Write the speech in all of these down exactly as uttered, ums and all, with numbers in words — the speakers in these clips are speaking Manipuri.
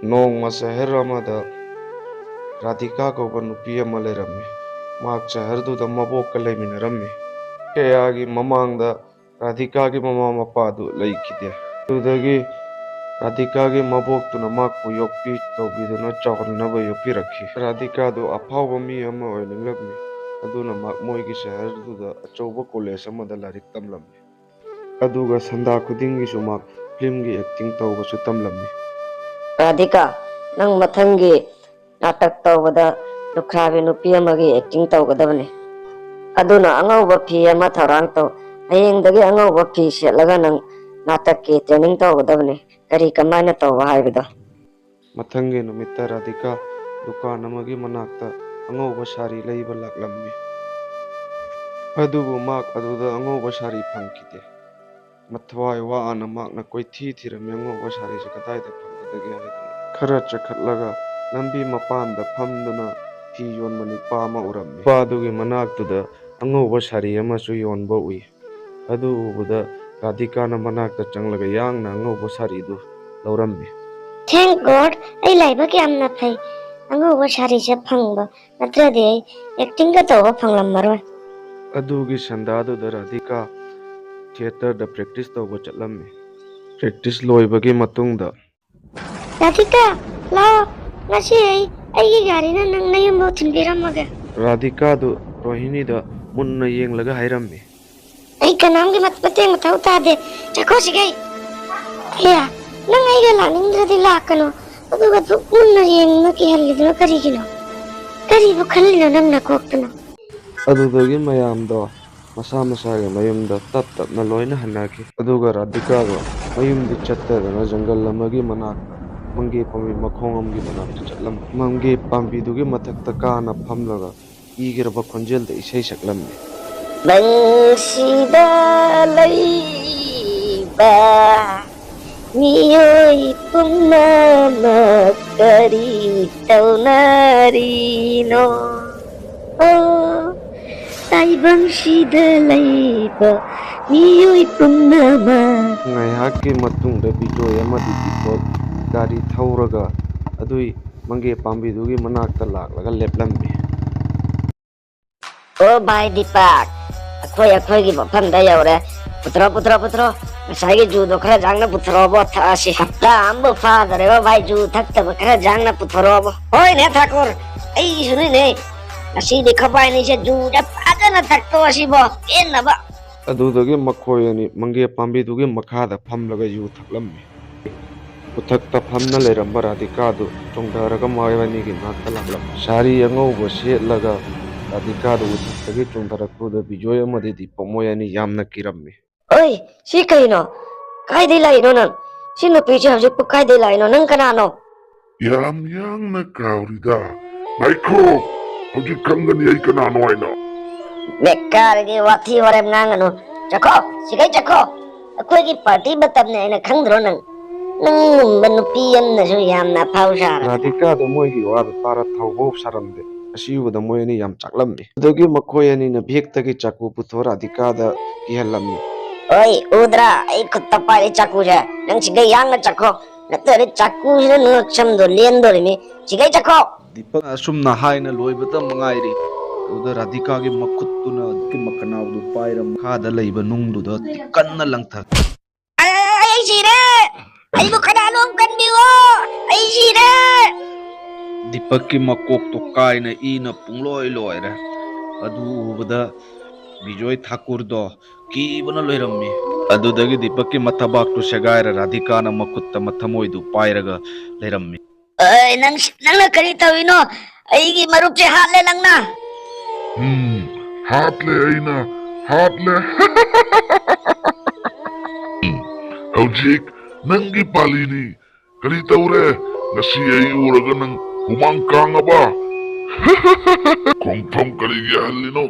ꯅꯣꯡꯃ ꯁꯍꯔ ꯑꯃꯗ ꯔꯥꯙꯤꯀꯥ ꯀꯧꯕ ꯅꯨꯄꯤ ꯑꯃ ꯂꯩꯔꯝꯃꯤ꯫ ꯃꯍꯥꯛ ꯁꯍꯔꯗꯨꯗ ꯃꯕꯣꯛꯀ ꯂꯩꯃꯤꯟꯅꯔꯝꯃꯤ꯫ ꯀꯌꯥꯒꯤ ꯃꯃꯥꯡꯗ ꯔꯥꯙꯤꯀꯥꯒꯤ ꯃꯃꯥ ꯃꯄꯥꯗꯨ ꯂꯩꯈꯤꯗꯦ꯫ ꯑꯗꯨꯗꯒꯤ ꯔꯥꯙꯤꯀꯥꯒꯤ ꯃꯕꯣꯛꯇꯨꯅ ꯃꯍꯥꯛꯄꯨ ꯌꯣꯛꯄꯤ ꯇꯧꯕꯤꯗꯨꯅ ꯆꯥꯎꯍꯟꯅꯕ ꯌꯣꯛꯄꯤꯔꯛꯈꯤ꯫ ꯔꯥꯙꯤꯀꯥꯗꯨ ꯑꯐꯥꯎꯕ ꯃꯤ ꯑꯃ ꯑꯣꯏꯅꯤꯡꯂꯝꯃꯤ꯫ ꯑꯗꯨꯅ ꯃꯍꯥꯛ ꯃꯣꯏꯒꯤ ꯁꯍꯔꯗꯨꯗ ꯑꯆꯧꯕ ꯀꯣꯂꯦꯖ ꯑꯃꯗ ꯂꯥꯏꯔꯤꯛ ꯇꯝꯂꯝꯃꯤ꯫ ꯑꯗꯨꯒ ꯁꯟꯗꯥ ꯈꯨꯗꯤꯡꯒꯤꯁꯨ ꯃꯍꯥꯛ ꯐꯤꯂꯝꯒꯤ ꯑꯦꯛꯇꯤꯡ ꯇꯧꯕꯁꯨ ꯇꯝꯂꯝꯃꯤ꯫ ꯔꯥꯙꯤꯀꯥ, ꯅꯪ ꯃꯊꯪꯒꯤ ꯅꯥꯇꯛ ꯇꯧꯕꯗ ꯂꯨꯈ꯭ꯔꯥꯕꯤ ꯅꯨꯄꯤ ꯑꯃꯒꯤ ꯑꯦꯛꯇꯤꯡ ꯇꯧꯒꯗꯕꯅꯤ꯫ ꯑꯗꯨꯅ ꯑꯉꯧꯕ ꯐꯤ ꯑꯃ ꯊꯧꯔꯥꯡ ꯇꯧ꯫ ꯍꯌꯦꯡꯗꯒꯤ ꯑꯉꯧꯕ ꯐꯤ ꯁꯦꯠꯂꯒ ꯅꯪ ꯅꯥꯇꯛꯀꯤ ꯇ꯭ꯔꯦꯅꯤꯡ ꯇꯧꯒꯗꯕꯅꯤ, ꯀꯔꯤ ꯀꯃꯥꯏꯅ ꯇꯧꯕ ꯍꯥꯏꯕꯗꯣ꯫ ꯃꯊꯪꯒꯤ ꯅꯨꯃꯤꯠꯇ ꯔꯥꯙꯤꯀꯥ ꯗꯨꯀꯥꯟ ꯑꯃꯒꯤ ꯃꯅꯥꯛꯇ ꯑꯉꯧꯕ ꯁꯥꯔꯤ ꯂꯩꯕ ꯂꯥꯛꯂꯝꯃꯤ꯫ ꯑꯗꯨꯕꯨ ꯃꯍꯥꯛ ꯑꯗꯨꯗ ꯑꯉꯧꯕ ꯁꯥꯔꯤ ꯐꯪꯈꯤꯗꯦ꯫ ꯃꯊ꯭ꯋꯥꯏ ꯋꯥꯅ ꯃꯍꯥꯛꯅ ꯀꯣꯏꯊꯤ ꯊꯤꯔꯝꯃꯤ ꯑꯉꯧꯕ ꯁꯥꯔꯤꯁꯦ ꯀꯗꯥꯏꯗ ꯐꯪꯒꯗꯒꯦ ꯍꯥꯏꯗꯨꯅ꯫ ꯈꯔ ꯆꯠꯈꯠꯂꯒ ꯂꯝꯕꯤ ꯃꯄꯥꯟꯗ ꯐꯝꯗꯨꯅ ꯐꯤ ꯌꯣꯟꯕ ꯅꯨꯄꯥ ꯑꯃ ꯎꯔꯝꯃꯤ꯫ ꯅꯨꯄꯥꯗꯨꯒꯤ ꯃꯅꯥꯛꯇꯨꯗ ꯑꯉꯧꯕ ꯁꯥꯔꯤ ꯑꯃꯁꯨ ꯌꯣꯟꯕ ꯎꯏ꯫ ꯑꯗꯨ ꯎꯕꯗ ꯔꯥꯙꯤꯀꯥꯅ ꯃꯅꯥꯛꯇ ꯆꯪꯂꯒ ꯌꯥꯡꯅ ꯑꯉꯧꯕ ꯁꯥꯔꯤꯗꯨ ꯂꯧꯔꯝꯃꯤ꯫ Thank God, ꯑꯩ ꯂꯥꯏꯕꯛ ꯌꯥꯝꯅ ꯐꯩ ꯑꯉꯧꯕ ꯁꯥꯔꯤꯁꯦ ꯐꯪꯕ, ꯅꯠꯇ꯭ꯔꯗꯤ ꯑꯩ ꯑꯦꯛꯇꯤꯡꯒ ꯇꯧꯕ ꯐꯪꯂꯝꯃꯔꯣꯏ꯫ ꯑꯗꯨꯒꯤ ꯁꯟꯗꯥꯗꯨꯗ ꯔꯥꯙꯤꯀꯥ ꯊꯤꯌꯦꯇꯔꯗ ꯄ꯭ꯔꯦꯛꯇꯤꯁ ꯇꯧꯕ ꯆꯠꯂꯝꯃꯤ꯫ ꯄ꯭ꯔꯦꯛꯇꯤꯁ ꯂꯣꯏꯕꯒꯤ ꯃꯇꯨꯡꯗ ꯔꯥꯙꯤꯀꯥ, ꯂꯥꯛꯑꯣ, ꯉꯁꯤ ꯑꯩ ꯑꯩꯒꯤ ꯒꯥꯔꯤꯅ ꯅꯪ ꯅꯌꯨꯝꯐꯥꯎ ꯊꯤꯟꯕꯤꯔꯝꯃꯒꯦ꯫ ꯔꯥꯙꯤꯀꯥꯗꯨ ꯔꯣꯍꯤꯅꯤꯗ ꯃꯨꯟꯅ ꯌꯦꯡꯂꯒ ꯍꯥꯏꯔꯝꯃꯤ꯫ ꯑꯩ ꯀꯅꯥꯝꯒꯤ ꯃꯇꯦꯡ ꯃꯊꯧ ꯇꯥꯗꯦ꯫ ꯆꯠꯈꯣ ꯁꯤꯒꯩ꯫ ꯑꯌꯥ, ꯅꯪ ꯑꯩꯒ ꯂꯥꯛꯅꯤꯡꯗ꯭ꯔꯗꯤ ꯂꯥꯛꯀꯅꯨ꯫ ꯑꯗꯨꯒ ꯑꯗꯨꯛ ꯃꯨꯟꯅ ꯌꯦꯡꯗꯨꯅ ꯀꯤꯍꯜꯂꯤꯗꯨꯅ ꯀꯔꯤꯒꯤꯅꯣ? ꯀꯔꯤꯕꯨ ꯈꯜꯂꯤꯅꯣ ꯅꯪ ꯅꯀꯣꯛꯇꯨꯅ? ꯑꯗꯨꯗꯒꯤ ꯃꯌꯥꯝꯗꯣ ꯃꯁꯥ ꯃꯁꯥꯒꯤ ꯃꯌꯨꯝꯗ ꯇꯞ ꯇꯞꯅ ꯂꯣꯏꯅ ꯍꯟꯅꯈꯤ꯫ ꯑꯗꯨꯒ ꯔꯥꯙꯤꯀꯥꯗꯣ ꯃꯌꯨꯝꯗꯤ ꯆꯠꯇꯗꯅ ꯖꯪꯒꯜ ꯑꯃꯒꯤ ꯃꯅꯥꯛꯇ ꯃꯪꯒꯦ ꯄꯥꯝꯕꯤ ꯃꯈꯣꯡ ꯑꯃꯒꯤ ꯃꯅꯥꯛꯇ ꯆꯠꯂꯝꯃꯤ꯫ ꯃꯪꯒꯦ ꯄꯥꯝꯕꯤꯗꯨꯒꯤ ꯃꯊꯛꯇ ꯀꯥꯅ ꯐꯝꯂꯒ ꯀꯤꯈ꯭ꯔꯕ ꯈꯣꯟꯖꯦꯜꯗ ꯏꯁꯩ ꯁꯛꯂꯝꯃꯤ꯫ ꯄꯪꯁꯤꯗ ꯂꯩꯕ ꯃꯤꯑꯣꯏ ꯄꯨꯝꯅꯃꯛ ꯀꯔꯤ ꯇꯧꯅꯔꯤꯅꯣ? ꯑꯣ, ꯇꯥꯏꯕꯪꯁꯤꯗ ꯂꯩꯕ ꯃꯤꯑꯣꯏ ꯄꯨꯝꯅꯃꯛ꯫ ꯉꯥꯏꯍꯥꯛꯀꯤ ꯃꯇꯨꯡꯗ ꯕꯤꯖꯣꯏ ꯑꯃꯗꯤ ꯗꯤꯄꯛ ꯒꯥꯔꯤ ꯊꯧꯔꯒ ꯑꯗꯨꯏ ꯃꯪꯒꯦ ꯄꯥꯝꯕꯤꯗꯨꯒꯤ ꯃꯅꯥꯛꯇ ꯂꯥꯛꯂꯒ ꯂꯦꯞꯂꯝꯃꯤ꯫ ꯑꯣ ꯚꯥꯏ ꯗꯤꯄꯛ, ꯑꯩꯈꯣꯏ ꯑꯩꯈꯣꯏꯒꯤ ꯃꯐꯝꯗ ꯌꯧꯔꯦ꯫ ꯄꯨꯊꯣꯔꯛꯑꯣ, ꯄꯨꯊꯣꯔꯛꯑꯣ, ꯄꯨꯊꯣꯔꯛꯑꯣ꯫ ꯉꯁꯥꯏꯒꯤ ꯖꯨꯗꯣ ꯈꯔ ꯌꯥꯡꯅ ꯄꯨꯊꯣꯔꯛꯑꯣꯕꯣ, ꯊꯛꯑꯁꯤ꯫ ꯍꯞꯇꯥ ꯑꯃꯕꯨ ꯐꯥꯗꯣꯔꯦꯕ ꯚꯥꯏ, ꯖꯨ ꯊꯛꯇꯕ ꯈꯔ ꯌꯥꯡꯅ ꯄꯨꯊꯣꯔꯛꯑꯣꯕꯣ꯫ ꯍꯣꯏꯅꯦ ꯊꯥꯀꯨꯔ, ꯑꯩꯁꯨꯅꯤꯅꯦ꯫ ꯉꯁꯤꯗꯤ ꯈꯣꯏꯕꯥꯏꯅꯤꯁꯦ ꯖꯨꯗ ꯐꯖꯅ ꯊꯛꯇꯣꯛꯑꯁꯤꯕꯣ, ꯄꯦꯟꯅꯕ꯫ ꯑꯗꯨꯗꯒꯤ ꯃꯈꯣꯏ ꯑꯅꯤ ꯃꯪꯒꯦ ꯄꯥꯝꯕꯤꯗꯨꯒꯤ ꯃꯈꯥꯗ ꯐꯝꯂꯒ ꯌꯨ ꯊꯛꯂꯝꯃꯤ꯫ ꯎꯊꯛꯇ ꯐꯝꯅ ꯂꯩꯔꯝꯕ ꯔꯥꯙꯤꯀꯥꯗꯨ ꯆꯣꯡꯊꯔꯒ ꯃꯈꯣꯏ ꯑꯅꯤꯒꯤ ꯅꯥꯛꯇ ꯂꯥꯛꯂꯝꯃꯤ꯫ ꯁꯥꯔꯤ ꯑꯉꯧꯕ ꯁꯦꯠꯂꯒ ꯔꯥꯙꯤꯀꯥꯗꯨ ꯎꯊꯛꯇꯒꯤ ꯆꯣꯡꯊꯔꯛꯄꯗꯨꯗ ꯕꯤꯖꯣꯏ ꯑꯃꯗꯤ ꯗꯤꯄꯛ ꯃꯣꯏ ꯑꯅꯤ ꯌꯥꯝꯅ ꯀꯤꯔꯝꯃꯤ꯫ ꯑꯣꯏ, ꯁꯤ ꯀꯩꯅꯣ? ꯀꯥꯏꯗꯩ ꯂꯥꯛꯏꯅꯣ ꯅꯪ? ꯁꯤ ꯅꯨꯄꯤꯁꯦ ꯍꯧꯖꯤꯛꯄꯨ ꯀꯥꯏꯗꯩ ꯂꯥꯛꯏꯅꯣ? ꯅꯪ ꯀꯅꯥꯅꯣ? ꯌꯥꯝ ꯌꯥꯡꯅ ꯀꯥꯎꯔꯤꯗ꯫ ꯉꯥꯏꯈꯣ, ꯍꯧꯖꯤꯛ ꯈꯪꯒꯅꯤ ꯑꯩ ꯀꯅꯥꯅꯣ ꯍꯥꯏꯅ꯫ ꯕꯦꯀꯥꯔꯒꯤ ꯋꯥꯊꯤ ꯋꯥꯔꯦꯝ ꯉꯥꯡꯒꯅꯨ꯫ ꯆꯠꯈꯣ, ꯁꯤꯒꯩ ꯆꯠꯈꯣ꯫ ꯑꯩꯈꯣꯏꯒꯤ ꯄꯥꯔꯇꯤ ꯃꯇꯝꯅꯤ ꯍꯥꯏꯅ ꯈꯪꯗ꯭ꯔꯣ ꯅꯪ? ꯅꯪꯒꯨꯝꯕ ꯅꯨꯄꯤ ꯑꯃꯅꯁꯨ ꯌꯥꯝꯅ ꯑꯐꯥꯎ ꯁꯥꯔꯗꯅ꯫ ꯔꯥꯙꯤꯀꯥꯗꯣ ꯃꯣꯏꯒꯤ ꯋꯥꯗꯣ ꯇꯥꯔ ꯊꯧꯕ ꯁꯥꯔꯝꯗꯦ꯫ ꯑꯁꯤ ꯎꯕꯗ ꯃꯣꯏ ꯑꯅꯤ ꯌꯥꯝ ꯆꯥꯛꯂꯝꯃꯤ꯫ ꯑꯗꯨꯗꯒꯤ ꯃꯈꯣꯏ ꯑꯅꯤꯅ ꯕꯦꯛꯇꯒꯤ ꯆꯥꯛꯀꯨ ꯄꯨꯊꯣꯛ ꯔꯥꯙꯤꯀꯥꯗ ꯄꯤꯍꯜꯂꯝꯃꯤ꯫ ꯑꯣꯏ, ꯎꯗ꯭ꯔꯥ? ꯑꯩ ꯈꯨꯠꯇ ꯄꯥꯏꯔꯤ ꯆꯥꯛꯀꯨꯁꯦ꯫ ꯅꯪ ꯁꯤꯒꯩ ꯌꯥꯡꯅ ꯆꯠꯈꯣ꯫ ꯅꯠꯇ꯭ꯔꯗꯤ ꯆꯥꯛꯀꯨꯁꯤꯅ ꯅꯉꯛꯁꯝꯗꯣ ꯂꯦꯟꯗꯣꯔꯤꯃꯤ꯫ ꯁꯤꯒꯩ ꯆꯠꯈꯣ꯫ ꯗꯤꯄꯛꯅ ꯑꯁꯨꯝꯅ ꯍꯥꯏꯅ ꯂꯣꯏꯕꯇ ꯃꯉꯥꯏꯔꯤ꯫ ꯑꯗꯨꯗ ꯔꯥꯙꯤꯀꯥꯒꯤ ꯃꯈꯨꯠꯇꯨꯅ ꯑꯗꯨꯒꯤ ꯃꯈꯅꯥꯎꯗꯨ ꯄꯥꯏꯔ ꯃꯈꯥꯗ ꯂꯩꯕ ꯅꯨꯡꯗꯨꯗ ꯀꯟꯅ ꯂꯪꯊꯈꯤ꯫ ꯑꯩ, ꯑꯩ ꯁꯤꯔꯦ! ꯑꯩꯕꯨ ꯀꯅꯥꯅꯣꯝ ꯀꯟꯕꯤꯌꯣ! ꯑꯩ ꯁꯤꯔꯦ! ꯗꯤꯄꯛꯀꯤ ꯃꯀꯣꯛꯇꯨ ꯀꯥꯏꯅ ꯏꯅ ꯄꯨꯡꯂꯣꯏ ꯂꯣꯏꯔꯦ꯫ ꯑꯗꯨ ꯎꯕꯗ ꯕꯤꯖꯣꯏ ꯊꯥꯀꯨꯔꯗꯣ ꯀꯤꯕꯅ ꯂꯣꯏꯔꯝꯃꯤ꯫ ꯑꯗꯨꯗꯒꯤ ꯗꯤꯄꯛꯀꯤ ꯃꯊꯕꯥꯛꯇꯨ ꯁꯦꯒꯥꯏꯔ ꯔꯥꯙꯤꯀꯥꯅ ꯃꯈꯨꯠꯇ ꯃꯊꯃꯣꯏꯗꯨ ꯄꯥꯏꯔꯒ ꯂꯩꯔꯝꯃꯤ꯫ ꯑꯦ, ꯅꯪ, ꯅꯪꯅ ꯀꯔꯤ ꯇꯧꯔꯤꯅꯣ? ꯑꯩꯒꯤ ꯃꯔꯨꯞꯁꯦ ꯍꯥꯠꯂꯦ ꯅꯪꯅ꯫ ꯎꯝ, ꯍꯥꯠꯂꯦ ꯑꯩꯅ, ꯍꯥꯠꯂꯦ꯫ ꯎꯝ, ꯍꯧꯖꯤꯛ ꯅꯪꯒꯤ ꯄꯥꯂꯤꯅꯤ꯫ ꯀꯔꯤ ꯇꯧꯔꯦ? ꯉꯁꯤ ꯑꯩ ꯎꯔꯒ ꯅꯪ ꯍꯨꯃꯥꯡ ꯀꯥꯡꯉꯕ? ꯈꯣꯡꯐꯝ ꯀꯔꯤꯒꯤ ꯍꯜꯂꯤꯅꯣ?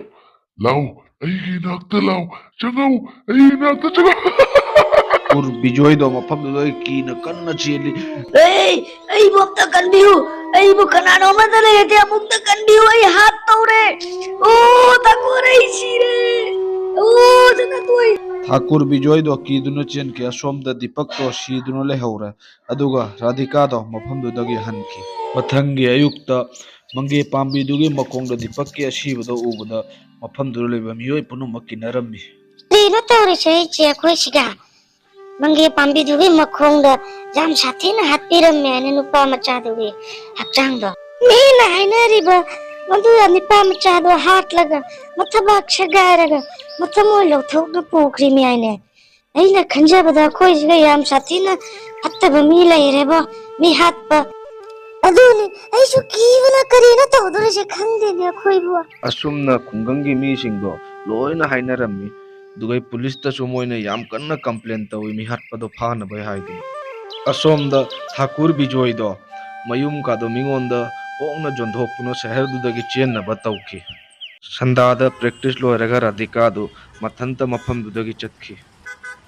ꯂꯥꯎ, ꯑꯩꯒꯤ ꯏꯅꯥꯛꯇ ꯂꯥꯎ, ꯆꯪꯉꯧ, ꯑꯩꯒꯤ ꯏꯅꯥꯛꯇ ꯆꯪꯉꯧ꯫ ꯀꯨꯔ ꯕꯤꯖꯣꯏꯗꯣ ꯃꯐꯝꯗꯨꯗ ꯀꯤꯅ ꯀꯟꯅ ꯆꯦꯜꯂꯤ꯫ ꯑꯩ, ꯑꯩꯕꯨ ꯑꯝꯇ ꯀꯟꯕꯤꯌꯨ, ꯑꯩꯕꯨ ꯀꯅꯥꯅꯣ ꯑꯃꯠꯇ ꯂꯩꯔꯗꯤ ꯑꯃꯨꯛꯇ ꯀꯟꯕꯤꯌꯨ, ꯑꯩ ꯍꯥꯠ ꯇꯧꯔꯦ꯫ ꯑꯣ, ꯇꯥꯀꯨꯔ, ꯑꯩ ꯁꯤꯔꯦ꯫ ꯑꯣ, ꯁꯅꯥꯇꯣꯏ꯫ ꯊꯥꯀꯨꯔ ꯕꯤꯖꯣꯏꯗꯣ ꯀꯤꯗꯨꯅ ꯆꯦꯟꯈꯤ꯫ ꯑꯁꯣꯝꯗ ꯗꯤꯄꯛꯇꯣ ꯁꯤꯗꯨꯅ ꯂꯩꯍꯧꯔꯦ, ꯑꯗꯨꯒ ꯔꯥꯙꯤꯀꯥꯗꯣ ꯃꯐꯝꯗꯨꯗꯒꯤ ꯍꯟꯈꯤ꯫ ꯃꯊꯪꯒꯤ ꯑꯌꯨꯛꯇ ꯃꯪꯒꯦ ꯄꯥꯝꯕꯤꯗꯨꯒꯤ ꯃꯈꯣꯡꯗ ꯗꯤꯄꯛꯀꯤ ꯑꯁꯤꯕꯗꯣ ꯎꯕꯗ ꯃꯐꯝꯗꯨꯗ ꯂꯩꯕ ꯃꯤꯑꯣꯏ ꯄꯨꯝꯅꯃꯛ ꯀꯤꯅꯔꯝꯃꯤ꯫ "ꯀꯔꯤꯅꯣ ꯇꯧꯔꯤꯁꯦ ꯏꯆꯦ ꯑꯩꯈꯣꯏꯁꯤꯒ? ꯃꯪꯒꯦ ꯄꯥꯝꯕꯤꯗꯨꯒꯤ ꯃꯈꯣꯡꯗ ꯌꯥꯝ ꯁꯥꯊꯤꯅ ꯍꯥꯠꯄꯤꯔꯝꯃꯦ ꯍꯥꯏꯅ ꯅꯨꯄꯥ ꯃꯆꯥꯗꯨꯒꯤ ꯍꯛꯆꯥꯡꯗꯣ꯫ ꯃꯤꯅ ꯍꯥꯏꯅꯔꯤꯕ ꯃꯗꯨ ꯅꯨꯄꯥ ꯃꯆꯥꯗꯣ ꯍꯥꯠꯂꯒ ꯃꯊꯕꯥꯛ ꯁꯦꯒꯥꯏꯔꯒ ꯃꯊꯃꯣꯏ ꯂꯧꯊꯣꯛꯅ ꯄꯨꯈ꯭ꯔꯤꯅꯤ ꯍꯥꯏꯅꯦ꯫ ꯑꯩꯅ ꯈꯟꯖꯕꯗ ꯑꯩꯈꯣꯏꯁꯤꯒ ꯌꯥꯝ ꯁꯥꯊꯤꯅ ꯐꯠꯇꯕ ꯃꯤ ꯂꯩꯔꯦꯕꯣ, ꯃꯤ ꯍꯥꯠꯄ꯫ ꯑꯗꯨꯅꯤ, ꯑꯩꯁꯨ ꯀꯤꯕꯅ ꯀꯔꯤꯅꯣ ꯇꯧꯗꯣꯔꯤꯁꯦ ꯈꯪꯗꯦꯅꯦ ꯑꯩꯈꯣꯏꯕꯨ"꯫ ꯑꯁꯨꯝꯅ ꯈꯨꯡꯒꯪꯒꯤ ꯃꯤꯁꯤꯡꯗꯣ ꯂꯣꯏꯅ ꯍꯥꯏꯅꯔꯝꯃꯤ꯫ ꯑꯗꯨꯒ ꯄꯨꯂꯤꯁꯇꯁꯨ ꯃꯣꯏꯅ ꯌꯥꯝ ꯀꯟꯅ ꯀꯝꯄ꯭ꯂꯦꯟ ꯇꯧꯏ ꯃꯤꯍꯥꯠꯄꯗꯣ ꯐꯥꯅꯕ ꯍꯥꯏꯗꯨꯅ꯫ ꯑꯁꯣꯝꯗ ꯊꯥꯀꯨꯔ ꯕꯤꯖꯣꯏꯗꯣ ꯃꯌꯨꯝ ꯀꯥꯗꯣ ꯃꯤꯉꯣꯟꯗ ꯍꯣꯡꯅ ꯌꯣꯟꯊꯣꯛꯇꯨꯅ ꯁꯍꯔꯗꯨꯗꯒꯤ ꯆꯦꯟꯅꯕ ꯇꯧꯈꯤ꯫ ꯁꯟꯗꯥꯗ ꯄ꯭ꯔꯦꯛꯇꯤꯁ ꯂꯣꯏꯔꯒ ꯔꯥꯙꯤꯀꯥꯗꯨ ꯃꯊꯟꯇ ꯃꯐꯝꯗꯨꯗꯒꯤ ꯆꯠꯈꯤ꯫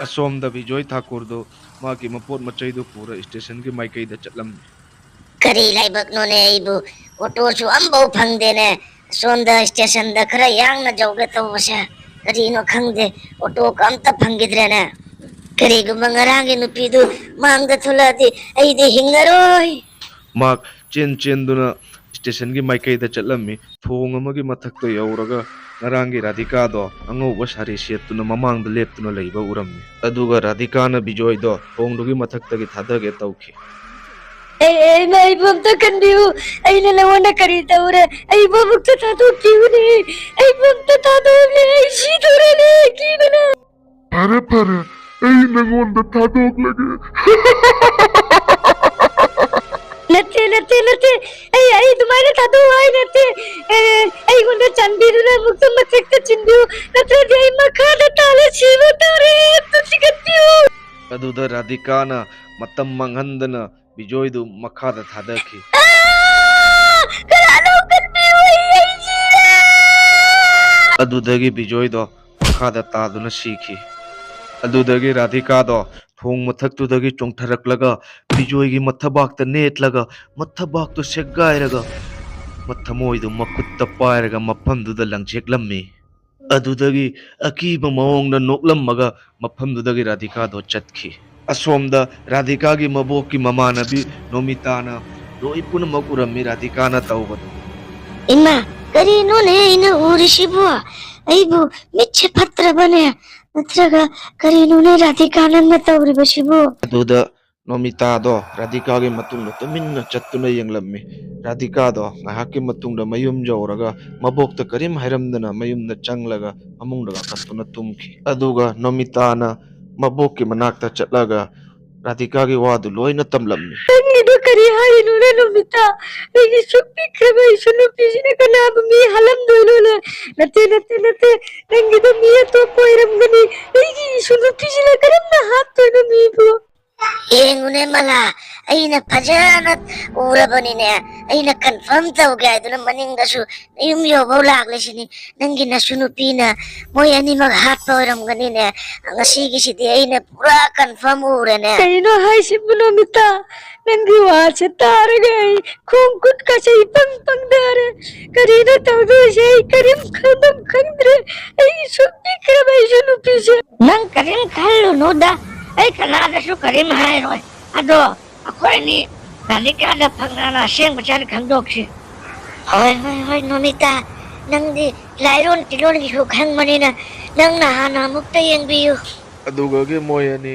ꯑꯁꯣꯝꯗ ꯕꯤꯖꯣꯏ ꯊꯥꯀꯨꯔꯗꯨ ꯃꯥꯒꯤ ꯃꯄꯣꯠ ꯃꯆꯩꯗꯨ ꯄꯨꯔ ꯁ꯭ꯇꯦꯁꯟꯒꯤ ꯃꯥꯏꯀꯩꯗ ꯆꯠꯂꯝꯃꯤ꯫ "ꯀꯔꯤ ꯂꯥꯏꯕꯛꯅꯣꯅꯦ, ꯑꯩꯕꯨ ꯑꯣꯇꯣꯁꯨ ꯑꯝꯐꯥꯎ ꯐꯪꯗꯦꯅꯦ꯫ ꯁꯣꯝꯗ ꯁ꯭ꯇꯦꯁꯟꯗ ꯈꯔ ꯌꯥꯡꯅ ꯌꯧꯒꯦ ꯇꯧꯕꯁꯦ ꯀꯔꯤꯅꯣ ꯈꯪꯗꯦ, ꯑꯣꯇꯣꯒ ꯑꯝꯇ ꯐꯪꯈꯤꯗ꯭ꯔꯦꯅꯦ꯫ ꯀꯔꯤꯒꯨꯝꯕ ꯉꯔꯥꯡꯒꯤ ꯅꯨꯄꯤꯗꯨ ꯃꯥꯡꯗ ꯊꯣꯛꯂꯛꯑꯗꯤ ꯑꯩꯗꯤ ꯍꯤꯡꯉꯔꯣꯏ"꯫ ꯃꯍꯥꯛ ꯆꯦꯟ ꯆꯦꯟꯗꯨꯅ ꯁ꯭ꯇꯦꯁꯟꯒꯤ ꯃꯥꯏꯀꯩꯗ ꯆꯠꯂꯝꯃꯤ꯫ ꯊꯣꯡ ꯑꯃꯒꯤ ꯃꯊꯛꯇ ꯌꯧꯔꯒ ꯉꯔꯥꯡꯒꯤ ꯔꯥꯙꯤꯀꯥꯗꯣ ꯑꯉꯧꯕ ꯁꯥꯔꯤ ꯁꯦꯠꯇꯨꯅ ꯃꯃꯥꯡꯗ ꯂꯦꯞꯇꯨꯅ ꯂꯩꯕ ꯎꯔꯝꯃꯤ꯫ ꯑꯗꯨꯒ ꯔꯥꯙꯤꯀꯥꯅ ꯕꯤꯖꯣꯏꯗꯣ ꯊꯣꯡꯗꯨꯒꯤ ꯃꯊꯛꯇꯒꯤ ꯊꯥꯗꯒꯦ ꯇꯧꯈꯤ꯫ "ꯑꯩ, ꯑꯩ, ꯏꯃꯥ, ꯑꯩꯕꯨ ꯑꯝꯇ ꯀꯟꯕꯤꯌꯨ꯫ ꯑꯩꯅ ꯅꯉꯣꯟꯗ ꯀꯔꯤ ꯇꯧꯔꯦ? ꯑꯩꯕꯨ ꯑꯃꯨꯛꯇ ꯊꯥꯗꯣꯛꯄꯤꯌꯨꯅꯦ꯫ ꯑꯩꯕꯨ ꯑꯝꯇ ꯊꯥꯗꯣꯛꯂꯦ꯫ ꯑꯩ ꯁꯤꯗꯣꯔꯦꯅꯦ, ꯀꯤꯕꯅ"꯫ "ꯐꯔꯦ, ꯐꯔꯦ, ꯑꯩ ꯅꯉꯣꯟꯗ ꯊꯥꯗꯣꯛꯂꯒꯦ"꯫ "ꯅꯠꯇꯦ, ꯅꯠꯇꯦ, ꯅꯠꯇꯦ꯫ ꯑꯩ, ꯑꯩ ꯑꯗꯨꯃꯥꯏꯅ ꯊꯥꯗꯣꯛꯑꯣ ꯍꯥꯏ ꯅꯠꯇꯦ꯫ ꯑꯦ, ꯑꯩꯉꯣꯟꯗ ꯆꯥꯟꯕꯤꯗꯨꯅ ꯑꯃꯨꯛꯇ ꯃꯊꯛꯇ ꯆꯤꯟꯕꯤꯌꯨ꯫ ꯅꯠꯇ꯭ꯔꯗꯤ ꯑꯩ ꯃꯈꯥꯗ ꯇꯥꯔ ꯁꯤꯕ ꯇꯥꯔꯦ꯫ ꯑꯝꯇ ꯆꯤꯡꯈꯠꯄꯤꯌꯨ"꯫ ꯑꯗꯨꯗ ꯔꯥꯙꯤꯀꯥꯅ ꯃꯇꯝ ꯃꯥꯡꯍꯟꯗꯅ ꯕꯤꯖꯣꯏꯗꯨ ꯃꯈꯥꯗ ꯊꯥꯗꯈꯤ꯫ "ꯑꯥ! ꯀꯅꯥꯅꯣ ꯀꯟꯕꯤꯌꯨ, ꯑꯩ, ꯑꯩ ꯁꯤꯔꯦ!" ꯑꯗꯨꯗꯒꯤ ꯕꯤꯖꯣꯏꯗꯣ ꯃꯈꯥꯗ ꯇꯥꯗꯨꯅ ꯁꯤꯈꯤ꯫ ꯑꯗꯨꯗꯒꯤ ꯔꯥꯙꯤꯀꯥꯗꯣ ꯊꯣꯡ ꯃꯊꯛꯇꯨꯗꯒꯤ ꯆꯣꯡꯊꯔꯛꯂꯒ ꯕꯤꯖꯣꯏꯒꯤ ꯃꯊꯕꯥꯛꯇ ꯅꯦꯠꯂꯒ ꯃꯊꯕꯥꯛꯇꯨ ꯁꯦꯒꯥꯏꯔꯒ ꯃꯊꯃꯣꯏꯗꯨ ꯃꯈꯨꯠꯇ ꯄꯥꯏꯔꯒ ꯃꯐꯝꯗꯨꯗ ꯂꯪꯁꯦꯛꯂꯝꯃꯤ꯫ ꯑꯗꯨꯗꯒꯤ ꯑꯀꯤꯕ ꯃꯑꯣꯡꯗ ꯅꯣꯛꯂꯝꯃꯒ ꯃꯐꯝꯗꯨꯗꯒꯤ ꯔꯥꯙꯤꯀꯥꯗꯣ ꯆꯠꯈꯤ꯫ ꯑꯁꯣꯝꯗ ꯔꯥꯙꯤꯀꯥꯒꯤ ꯃꯕꯣꯛꯀꯤ ꯃꯃꯥꯟꯅꯕꯤ ꯅꯣꯃꯤꯇꯥꯅ ꯂꯣꯏ ꯄꯨꯝꯅꯃꯛ ꯎꯔꯝꯃꯤ ꯔꯥꯙꯤꯀꯥꯅ ꯇꯧꯕꯗꯣ꯫ ꯏꯃꯥ, ꯀꯔꯤꯅꯣꯅꯦ ꯑꯩꯅ ꯎꯔꯤꯁꯤꯕꯨ? ꯑꯩꯕꯨ ꯃꯤꯠꯁꯦ ꯐꯠꯇ꯭ꯔꯕꯅꯦ? ꯅꯠꯇ꯭ꯔꯒ ꯀꯔꯤꯅꯣꯅꯦ ꯔꯥꯙꯤꯀꯥ ꯅꯪꯅ ꯇꯧꯔꯤꯕꯁꯤꯕꯨ? ꯑꯗꯨꯗ ꯅꯣꯃꯤꯇꯥꯗꯣ ꯔꯥꯙꯤꯀꯥꯒꯤ ꯃꯇꯨꯡꯗ ꯇꯨꯃꯤꯟꯅ ꯆꯠꯇꯨꯅ ꯌꯦꯡꯂꯝꯃꯤ꯫ ꯔꯥꯙꯤꯀꯥꯗꯣ ꯉꯥꯏꯍꯥꯛꯀꯤ ꯃꯇꯨꯡꯗ ꯃꯌꯨꯝ ꯌꯧꯔꯒ ꯃꯕꯣꯛꯇ ꯀꯔꯤꯝ ꯍꯥꯏꯔꯝꯗꯅ ꯃꯌꯨꯝꯗ ꯆꯪꯂꯒ ꯐꯃꯨꯡꯗ ꯀꯥꯈꯠꯇꯨꯅ ꯇꯨꯝꯈꯤ꯫ ꯑꯗꯨꯒ ꯅꯣꯃꯤꯇꯥꯅ ꯃꯕꯣꯛꯀꯤ ꯃꯅꯥꯛꯇ ꯆꯠꯂꯒ ꯔꯥꯙꯤꯀꯥꯒꯤ ꯋꯥꯗꯨ ꯂꯣꯏꯅ ꯇꯝꯂꯝꯃꯤ꯫ ꯅꯪꯒꯤꯗꯣ ꯀꯔꯤ ꯍꯥꯏꯔꯤꯅꯣꯅꯦ ꯅꯣꯃꯤꯇꯥ? ꯑꯩꯒꯤ ꯁꯨꯛ ꯄꯤꯛꯈ꯭ꯔꯕ ꯏꯁꯨ ꯅꯨꯄꯤꯁꯤꯅ ꯀꯅꯥꯕꯨ ꯃꯤ ꯍꯥꯠꯂꯝꯗꯣꯏꯅꯣꯅꯦ? ꯅꯠꯇꯦ, ꯅꯠꯇꯦ, ꯅꯠꯇꯦ, ꯅꯪꯒꯤꯗꯣ ꯃꯤ ꯑꯇꯣꯞꯄ ꯑꯣꯏꯔꯝꯒꯅꯤ꯫ ꯑꯩꯒꯤ ꯏꯁꯨ ꯅꯨꯄꯤꯁꯤꯅ ꯀꯔꯝꯅ ꯍꯥꯠꯇꯣꯏꯅꯣ ꯃꯤꯕꯨ? ꯌꯦꯡꯉꯨꯅꯦ ꯃꯂꯥ, ꯑꯩꯅ ꯐꯖꯅ ꯎꯔꯕꯅꯤꯅꯦ꯫ ꯑꯩꯅ ꯀꯟꯐꯥꯔꯝ ꯇꯧꯒꯦ ꯍꯥꯏꯗꯨꯅ ꯃꯅꯤꯡꯗꯁꯨ ꯌꯨꯝ ꯌꯧꯐꯧ ꯂꯥꯛꯂꯤꯁꯤꯅꯤ꯫ ꯅꯪꯒꯤ ꯅꯁꯨ ꯅꯨꯄꯤꯅ ꯃꯣꯏ ꯑꯅꯤꯃꯛ ꯍꯥꯠꯄ ꯑꯣꯏꯔꯝꯒꯅꯤꯅꯦ꯫ ꯉꯁꯤꯒꯤꯁꯤꯗꯤ ꯑꯩꯅ ꯄꯨꯔꯥ ꯀꯟꯐꯥꯔꯝ ꯎꯔꯦꯅꯦ꯫ ꯀꯩꯅꯣ ꯍꯥꯏꯁꯤꯕꯨ ꯅꯣꯃꯤꯇꯥ? ꯅꯪꯒꯤ ꯋꯥꯁꯦ ꯇꯥꯔꯒ ꯑꯩ ꯈꯣꯡ ꯈꯨꯠꯀꯁꯦ ꯏꯄꯪ ꯄꯪꯊꯔꯦ꯫ ꯀꯔꯤꯅꯣ ꯇꯧꯗꯣꯏꯁꯦ? ꯑꯩ ꯀꯔꯤꯝ ꯈꯪꯐꯝ ꯈꯪꯗ꯭ꯔꯦ꯫ ꯑꯩꯒꯤ ꯁꯨꯛ ꯄꯤꯛꯈ꯭ꯔꯕ ꯑꯩꯁꯨ ꯅꯨꯄꯤꯁꯦ꯫ ꯅꯪ ꯀꯔꯤꯝ ꯈꯜꯂꯨꯅꯨꯗ, ꯑꯩ ꯀꯅꯥꯗꯁꯨ ꯀꯔꯤꯝ ꯍꯥꯏꯔꯣꯏ꯫ ꯑꯗꯣ ꯑꯩꯈꯣꯏ ꯑꯅꯤ ꯔꯥꯙꯤꯀꯥꯗ ꯐꯪꯅꯅ ꯑꯁꯦꯡꯕ ꯆꯠ ꯈꯪꯗꯣꯛꯁꯤ꯫ ꯍꯣꯏ, ꯍꯣꯏ, ꯍꯣꯏ, ꯅꯣꯃꯤꯇꯥ, ꯅꯪꯗꯤ ꯂꯥꯏꯔꯣꯟ ꯇꯤꯂꯣꯟꯒꯤꯁꯨ ꯈꯪꯕꯅꯤꯅ ꯅꯪꯅ ꯍꯥꯟꯅ ꯑꯃꯨꯛꯇ ꯌꯦꯡꯕꯤꯌꯨ꯫ ꯑꯗꯨꯒꯒꯤ ꯃꯣꯏ ꯑꯅꯤ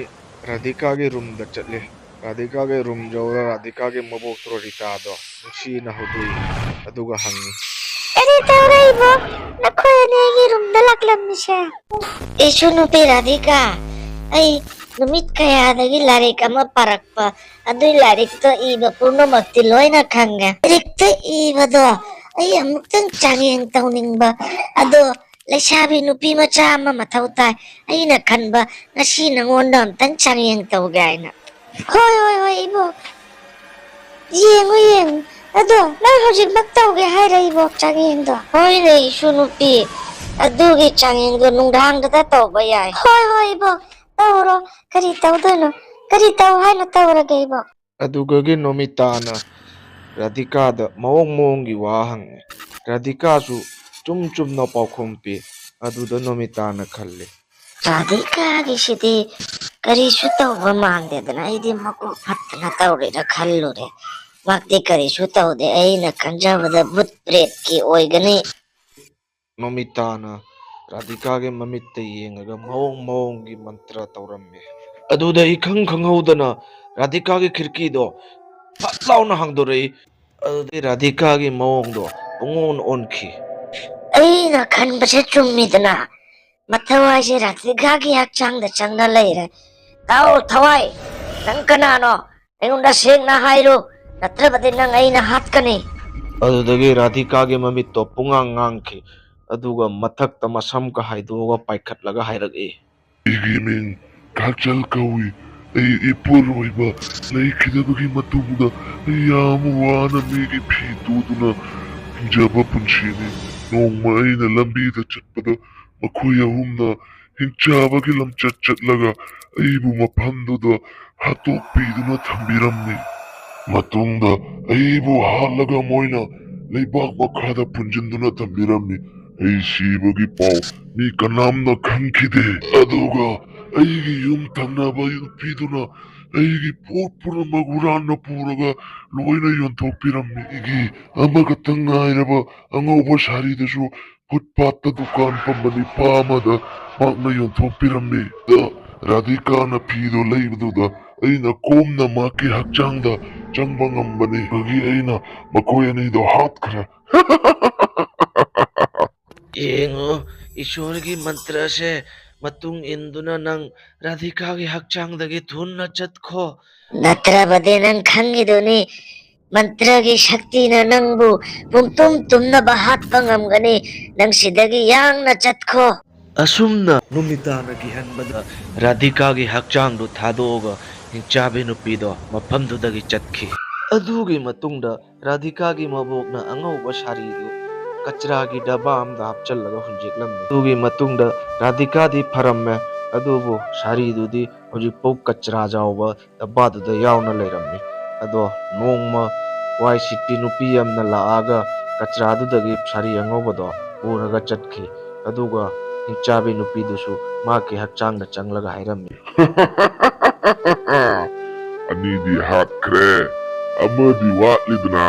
ꯔꯥꯙꯤꯀꯥꯒꯤ ꯔꯨꯝꯗ ꯆꯠꯂꯤ꯫ ꯔꯥꯙꯤꯀꯥꯒꯤ ꯔꯨꯝ ꯌꯧꯔ ꯔꯥꯙꯤꯀꯥꯒꯤ ꯃꯕꯣꯛꯇꯣ ꯔꯤꯇꯥꯗꯣ ꯅꯨꯡꯁꯤꯅ ꯍꯧꯗꯣꯛꯏ꯫ ꯑꯗꯨꯒ ꯍꯪꯉꯤ꯫ ꯀꯔꯤ ꯇꯧꯔꯛꯏꯕꯣ? ꯅꯈꯣꯏ ꯑꯅꯤ ꯑꯩꯒꯤ ꯔꯨꯝꯗ ꯂꯥꯛꯂꯝꯃꯤꯁꯦ? ꯏꯁꯨ ꯅꯨꯄꯤ ꯔꯥꯙꯤꯀꯥ, ꯑꯩ ꯅꯨꯃꯤꯠ ꯀꯌꯥꯗꯒꯤ ꯂꯥꯏꯔꯤꯛ ꯑꯃ ꯄꯥꯔꯛꯄ, ꯑꯗꯨꯏ ꯂꯥꯏꯔꯤꯛꯇꯣ ꯏꯕ ꯄꯨꯝꯅꯃꯛꯇꯤ ꯂꯣꯏꯅ ꯈꯪꯉꯦ꯫ ꯂꯥꯏꯔꯤꯛꯇ ꯏꯕꯗꯣ ꯑꯩ ꯑꯃꯨꯛꯇꯪ ꯆꯥꯡꯌꯦꯡ ꯇꯧꯅꯤꯡꯕ, ꯑꯗꯣ ꯂꯩꯁꯥꯕꯤ ꯅꯨꯄꯤ ꯃꯆꯥ ꯑꯃ ꯃꯊꯧ ꯇꯥꯏ꯫ ꯑꯩꯅ ꯈꯟꯕ ꯉꯁꯤ ꯅꯉꯣꯟꯗ ꯑꯝꯇꯪ ꯆꯥꯡꯌꯦꯡ ꯇꯧꯒꯦ ꯍꯥꯏꯅ꯫ ꯍꯣꯏ, ꯍꯣꯏ, ꯍꯣꯏ, ꯏꯕꯣꯛ꯫ ꯌꯦꯡꯉꯨ, ꯌꯦꯡꯉꯨ꯫ ꯑꯗꯣ ꯅꯪ ꯍꯧꯖꯤꯛꯃꯛ ꯇꯧꯒꯦ ꯍꯥꯏꯔ, ꯏꯕꯣꯛ, ꯆꯥꯡꯌꯦꯡꯗꯣ? ꯍꯣꯏꯅꯦ, ꯏꯁꯨ ꯅꯨꯄꯤ꯫ ꯑꯗꯨꯒꯤ ꯆꯥꯡꯌꯦꯡꯗꯣ ꯅꯨꯡꯗꯥꯡꯗꯇ ꯇꯧꯕ ꯌꯥꯏ꯫ ꯍꯣꯏ, ꯍꯣꯏ, ꯏꯕꯣꯛ꯫ ꯇꯧꯔꯣ꯫ ꯀꯔꯤ ꯇꯧꯗꯣꯏꯅꯣ? ꯀꯔꯤ ꯇꯧ ꯍꯥꯏꯅꯣ ꯇꯧꯔꯒꯦ, ꯏꯕꯣꯛ꯫ ꯑꯗꯨꯒꯒꯤ ꯅꯣꯃꯤꯇꯥꯅ ꯔꯥꯙꯤꯀꯥꯗ ꯃꯑꯣꯡ ꯃꯑꯣꯡꯒꯤ ꯋꯥ ꯍꯪꯉꯦ꯫ ꯔꯥꯙꯤꯀꯥꯁꯨ ꯆꯨꯝ ꯆꯨꯝꯅ ꯄꯥꯎꯈꯨꯝ ꯄꯤ꯫ ꯑꯗꯨꯗ ꯅꯣꯃꯤꯇꯥꯅ ꯈꯜꯂꯤ꯫ ꯔꯥꯙꯤꯀꯥꯒꯤꯁꯤꯗꯤ ꯀꯔꯤꯁꯨ ꯇꯧꯕ ꯃꯥꯟꯗꯦꯗꯅ, ꯑꯩꯗꯤ ꯃꯀꯣꯛ ꯐꯠꯇꯅ ꯇꯧꯔꯤꯔ ꯈꯜꯂꯨꯔꯦ꯫ ꯃꯍꯥꯛꯇꯤ ꯀꯔꯤꯁꯨ ꯇꯧꯗꯦ, ꯑꯩꯅ ꯈꯟꯖꯕꯗ ꯚꯨꯠ ꯄ꯭ꯔꯦꯠꯀꯤ ꯑꯣꯏꯒꯅꯤ꯫ ꯅꯣꯃꯤꯇꯥꯅ ꯔꯥꯙꯤꯀꯥꯒꯤ ꯃꯃꯤꯠꯇ ꯌꯦꯡꯉꯒ ꯃꯑꯣꯡ ꯃꯑꯣꯡꯒꯤ ꯃꯟꯇ꯭ꯔ ꯇꯧꯔꯝꯃꯤ꯫ ꯑꯗꯨꯗ ꯏꯈꯪ ꯈꯪꯍꯧꯗꯅ ꯔꯥꯙꯤꯀꯥꯒꯤ ꯈꯤꯔꯀꯤꯗꯣ ꯐꯠ ꯂꯥꯎꯅ ꯍꯥꯡꯗꯣꯔꯛꯏ꯫ ꯑꯗꯨꯗꯤ ꯔꯥꯙꯤꯀꯥꯒꯤ ꯃꯑꯣꯡꯗꯣ ꯄꯨꯡꯑꯣꯟ ꯑꯣꯟꯈꯤ꯫ ꯑꯩꯅ ꯈꯟꯕꯁꯦ ꯆꯨꯝꯃꯤꯗꯅ, ꯃꯊꯋꯥꯏꯁꯦ ꯔꯥꯙꯤꯀꯥꯒꯤ ꯍꯛꯆꯥꯡꯗ ꯆꯪꯅ ꯂꯩꯔꯦ꯫ ꯇꯥꯎ ꯊꯋꯥꯏ, ꯅꯪ ꯀꯅꯥꯅꯣ? ꯑꯩꯉꯣꯟꯗ ꯁꯦꯡꯅ ꯍꯥꯏꯔꯨ, ꯅꯠꯇ꯭ꯔꯕꯗꯤ ꯅꯪ ꯑꯩꯅ ꯍꯥꯠꯀꯅꯤ꯫ ꯑꯗꯨꯗꯒꯤ ꯔꯥꯙꯤꯀꯥꯒꯤ ꯃꯃꯤꯠꯇꯣ ꯄꯨꯡꯉꯥꯡ ꯉꯥꯡꯈꯤ, ꯑꯗꯨꯒ ꯃꯊꯛꯇ ꯃꯁꯝꯒ ꯍꯥꯏꯗꯣꯛꯑꯒ ꯄꯥꯏꯈꯠꯂꯒ ꯍꯥꯏꯔꯛꯏ꯫ ꯑꯩꯒꯤ ꯃꯤꯡ ꯀꯥꯛꯆꯜ ꯀꯧꯏ꯫ ꯑꯩ ꯏꯄꯨꯔꯣꯏꯕ ꯂꯩꯈꯤꯗꯕꯒꯤ ꯃꯇꯨꯡꯗ ꯑꯩ ꯌꯥꯝ ꯋꯥꯅ ꯃꯤꯒꯤ ꯐꯤ ꯇꯨꯗꯨꯅ ꯍꯤꯡꯖꯕ ꯄꯨꯟꯁꯤꯅꯤ꯫ ꯅꯣꯡꯃ ꯑꯩꯅ ꯂꯝꯕꯤꯗ ꯆꯠꯄꯗ ꯃꯈꯣꯏ ꯑꯍꯨꯝꯅ ꯍꯤꯡꯆꯥꯕꯒꯤ ꯂꯝꯆꯠ ꯆꯠꯂꯒ ꯑꯩꯕꯨ ꯃꯐꯝꯗꯨꯗ ꯍꯥꯠꯇꯣꯛꯄꯤꯗꯨꯅ ꯊꯝꯕꯤꯔꯝꯃꯤ꯫ ꯃꯇꯨꯡꯗ ꯑꯩꯕꯨ ꯍꯥꯠꯂꯒ ꯃꯣꯏꯅ ꯂꯩꯕꯥꯛ ꯃꯈꯥꯗ ꯐꯨꯝꯖꯤꯟꯗꯨꯅ ꯊꯝꯕꯤꯔꯝꯃꯤ꯫ ꯑꯩ ꯁꯤꯕꯒꯤ ꯄꯥꯎ ꯃꯤ ꯀꯅꯥꯝꯅ ꯈꯪꯈꯤꯗꯦ꯫ ꯑꯗꯨꯒ ꯑꯩꯒꯤ ꯌꯨꯝ ꯊꯪꯅꯕ ꯅꯨꯄꯤꯗꯨꯅ ꯑꯩꯒꯤ ꯄꯣꯠ ꯄꯨꯝꯅꯃꯛ ꯍꯨꯔꯥꯟꯅ ꯄꯨꯔꯒ ꯂꯣꯏꯅ ꯌꯣꯟꯊꯣꯛꯄꯤꯔꯝꯃꯤ꯫ ꯑꯩꯒꯤ ꯑꯃꯈꯛꯇ ꯉꯥꯏꯔꯕ ꯑꯉꯧꯕ ꯁꯥꯔꯤꯗꯨꯁꯨ ꯐꯨꯠꯄꯥꯠꯇ ꯗꯨꯀꯥꯟ ꯐꯝꯕ ꯅꯤꯄꯥ ꯑꯃꯗ ꯃꯍꯥꯛꯅ ꯌꯣꯟꯊꯣꯛꯄꯤꯔꯝꯃꯤ꯫ ꯔꯥꯙꯤꯀꯥꯅ ꯐꯤꯗꯨ ꯂꯩꯕꯗꯨꯗ ꯑꯩꯅ ꯀꯣꯝꯅ ꯃꯍꯥꯛꯀꯤ ꯍꯛꯆꯥꯡꯗ ꯆꯪꯕ ꯉꯝꯕꯅꯤ꯫ ꯑꯗꯨꯒꯤ ꯑꯩꯅ ꯃꯈꯣꯏ ꯑꯅꯤꯗꯣ ꯍꯥꯠꯈ꯭ꯔꯦ꯫ ꯌꯦꯡꯉꯨ, ꯏꯁꯣꯔꯒꯤ ꯃꯟꯇ꯭ꯔꯁꯦ ꯃꯇꯨꯡ ꯏꯟꯗꯨꯅ ꯅꯪ ꯔꯥꯙꯤꯀꯥꯒꯤ ꯍꯛꯆꯥꯡꯗꯒꯤ ꯊꯨꯅ ꯆꯠꯈꯣ꯫ ꯅꯠꯇ꯭ꯔꯕꯗꯤ ꯅꯪ ꯈꯪꯉꯤꯗꯨꯅꯤ, ꯃꯟꯇ꯭ꯔꯒꯤ ꯁꯛꯇꯤꯅ ꯅꯪꯕꯨ ꯄꯨꯝꯇꯨꯝ ꯇꯨꯝꯅꯕ ꯍꯥꯠꯄ ꯉꯝꯒꯅꯤ꯫ ꯅꯪ ꯁꯤꯗꯒꯤ ꯌꯥꯡꯅ ꯆꯠꯈꯣ꯫ ꯑꯁꯨꯝꯅ ꯅꯨꯃꯤꯇꯥꯅ ꯀꯤꯍꯟꯕꯗ ꯔꯥꯙꯤꯀꯥꯒꯤ ꯍꯛꯆꯥꯡꯗꯨ ꯊꯥꯗꯣꯛꯑꯒ ꯍꯤꯡꯆꯥꯕꯤ ꯅꯨꯄꯤꯗꯣ ꯃꯐꯝꯗꯨꯗꯒꯤ ꯆꯠꯈꯤ꯫ ꯑꯗꯨꯒꯤ ꯃꯇꯨꯡꯗ ꯔꯥꯙꯤꯀꯥꯒꯤ ꯃꯕꯣꯛꯅ ꯑꯉꯧꯕ ꯁꯥꯔꯤꯗꯨ ꯀꯆꯔꯥꯒꯤ ꯗꯕꯥ ꯑꯃꯗ ꯍꯥꯞꯆꯤꯜꯂꯒ ꯍꯨꯟꯖꯤꯜꯂꯝꯃꯤ꯫ ꯑꯗꯨꯒꯤ ꯃꯇꯨꯡꯗ ꯔꯥꯙꯤꯀꯥꯗꯤ ꯐꯔꯝꯃꯦ, ꯑꯗꯨꯕꯨ ꯁꯥꯔꯤꯗꯨꯗꯤ ꯍꯧꯖꯤꯛꯐꯥꯎ ꯀꯆꯔꯥ ꯌꯥꯎꯕ ꯗꯕꯥꯗꯨꯗ ꯌꯥꯎꯅ ꯂꯩꯔꯝꯃꯤ꯫ ꯑꯗꯣ ꯅꯣꯡꯃ ꯋꯥꯏ ꯁꯤꯠꯄꯤ ꯅꯨꯄꯤ ꯑꯃꯅ ꯂꯥꯛꯑꯒ ꯀꯆꯔꯥꯗꯨꯗꯒꯤ ꯁꯥꯔꯤ ꯑꯉꯧꯕꯗꯣ ꯄꯨꯔꯒ ꯆꯠꯈꯤ꯫ ꯑꯗꯨꯒ ꯍꯤꯡꯆꯥꯕꯤ ꯅꯨꯄꯤꯗꯨꯁꯨ ꯃꯍꯥꯛꯀꯤ ꯍꯛꯆꯥꯡꯗ ꯆꯪꯂꯒ ꯍꯥꯏꯔꯝꯃꯤ꯫ ꯑꯅꯤꯗꯤ ꯍꯥꯠꯈ꯭ꯔꯦ, ꯑꯃꯗꯤ ꯋꯥꯠꯂꯤꯗꯅ꯫